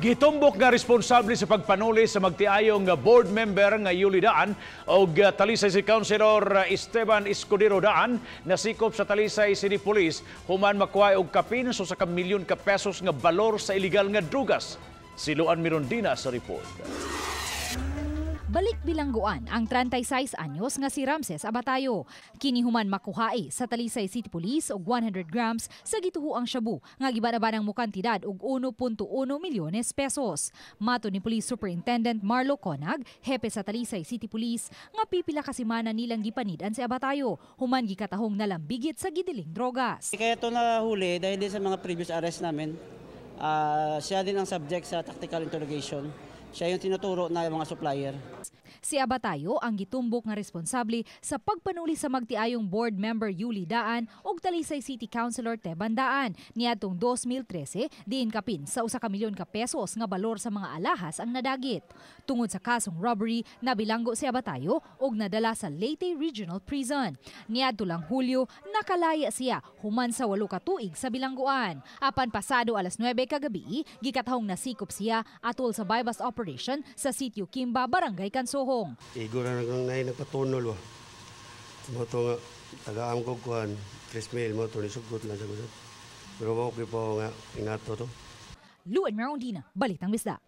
Gitumbok nga responsable sa pagpanuli sa magtiayong board member nga Yuli Daan og Talisay City Councilor Esteban Escudero Daan nasikop sa Talisay City Police human makuha og kapin sa 1 ka milyon ka pesos nga balor sa illegal nga drugas. Si Luan Mirondina sa report. Balik bilangguan ang 36 anyos nga si Ramses Abatayo. Kini human makuhae sa Talisay City Police og 100 grams sa gituhuang shabu nga gibanabanang mokantidad og 1.1 milyones pesos. Matod ni Police Superintendent Marlo Conag, hepe sa Talisay City Police, nga pipila ka semana nilang gipanid-an si Abatayo human gikatahong nalambigit sa gidiling drogas. Kaya ito nahuli dahil din sa mga previous arrest namin. Siya din ang subject sa tactical interrogation. Siya yung tinuturo na mga supplier. Si Abatayo ang gitumbok nga responsable sa pagpanuli sa magtiayong board member Yuli Daan ug Talisay City Councilor Teban Daan niadtong 2013, diin kapin sa 1 ka milyon ka pesos nga balor sa mga alahas ang nadagit. Tungod sa kasong robbery, nabilanggo si Abatayo ug nadala sa Leyte Regional Prison. Niadto lang Hulyo, nakalaya siya human sa 8 ka tuig sa bilangguan. Apan pasado alas 9 kagabi, gikatahong nasikop siya atol sa buy-bust operation sa Sitio Kimba, Barangay Kansohong. Igo ra nang nay nagpatunol ba. Mao to nga tagaam ko kuan 3 mil, mao to ni sugot lang sa gusod. Pero okay po nga ingato to. Luan Marondina, Balitang Bisdak.